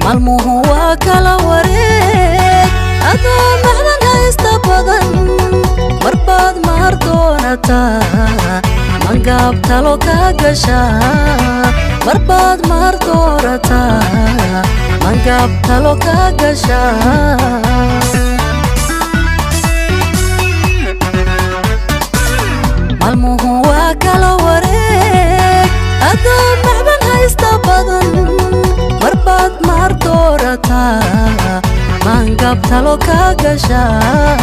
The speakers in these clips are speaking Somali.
Maalmuhu waa kala wareeg, adoo macdan haysta badan marbaad maar doonataa, mangaab talo ka gashaa. Marbaad maar doorataa, mangaab talo ka gashaa. Maalmuhu waa kala wareeg, adoo macdan haysta badan marbaad maar doorataa, maangaab talo ka gashaa.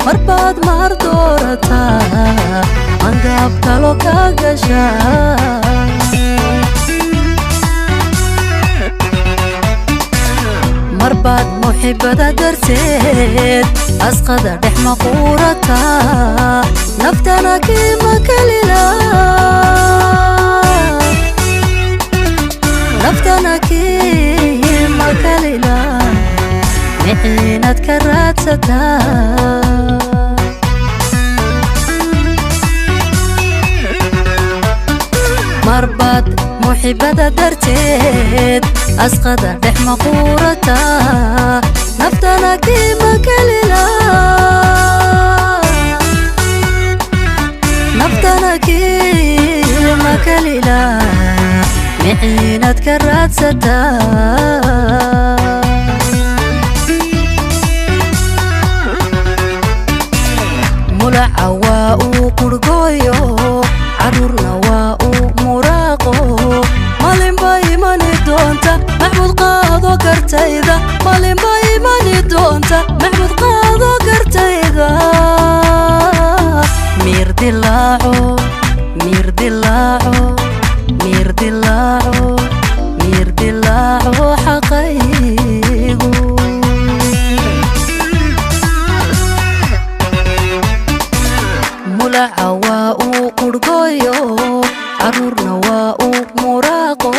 Marbaad maar doorataa, maangaab talo ka gashaa. Marbaad muxibada darteed asqada dhex maquurataa, naftana kiima kalila, naftana kiima kalila, miciinaad ka raadsataa. Marbaad muxibada darteed asqada dhex maquurataa, naftana kiima kalila, naftana kiima kalila, miciinaad ka raadsataa. Mulaca waa uu qurhgooyo, caruurna waa uu muraaqo, maalinba imani doonta maxmud qaado kartayda. Maalinba imani doonta maxmud qaado kartayda. Miir dilaaco, miir dilaaco, miir dilaaco, miir dilaaco xaqaygu. Mulaca waa uu qurhgooyo, caruurna waa uu muraaqo,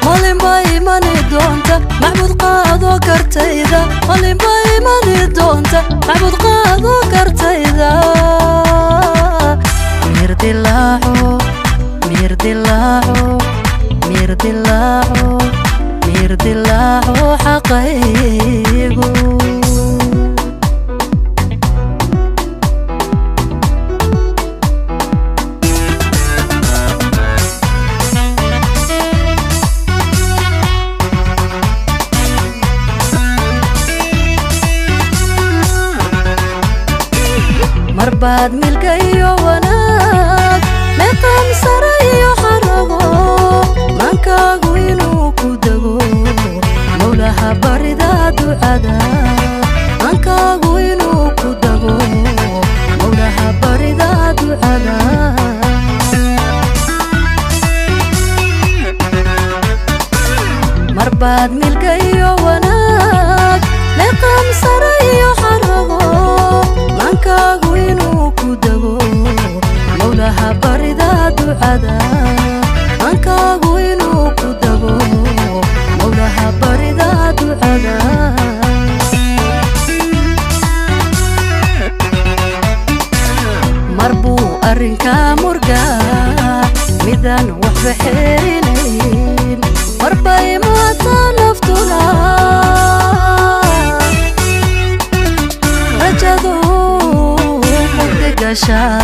maalinba imani doonta maxmud qaado kartayda. Maalinba imani doonta maxmud qaado kartayda. Miir dilaaco, miir dilaaco, miir dilaaco, miir dilaaco xaqaygu. Marbaad milka iyo wanaag, meeqaam sare iyo xarago, maankaagu inuu ku dego, mawlaha barida ducada. Maankaagu inuu ku dego, mawlaha barida ducada. Marbaad milka iyo wanaag, meeqaam sare iyo xarago, maankaagu inuu ku dego, mawlaha barida ducada. Maankaagu inuu ku dego, mawlaha barida ducada. Mar buu arrinkaa murgaa midaan waxba xeerinayn, marbay maata naftuna rajadu mugdi gashaa,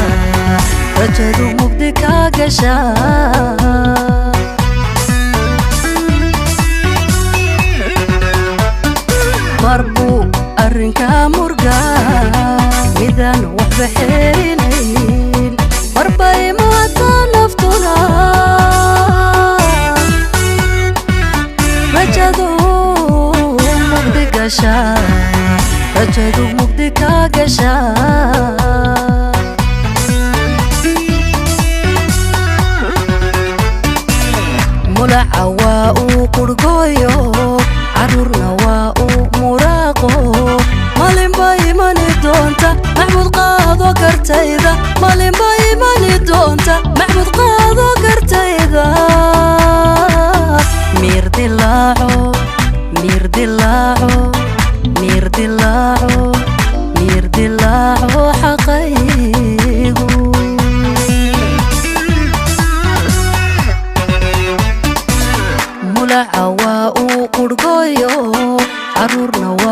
rajadu mugdi ka gashaa. Mar buu arrinkaa murgaa midaan waxba xeerinayn, marbay maata naftuna rajadu mugdi gashaa, rajadu mugdi ka gashaa. Mulaca waa uu qurhgooyo, caruurna waa uu muraaqo, maalinba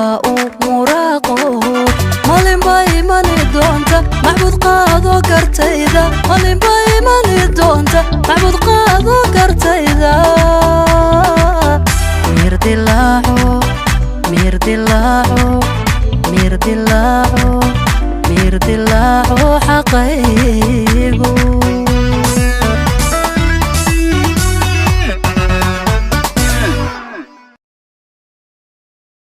Waa uu muraaqo, malinba imani doonta. Maxbud qaado kartayda, malinba imani doonta. Maxbud qaado kartayda. Miirdilaaco, miirdilaaco, miirdilaaco, miirdilaaco xaqaygu.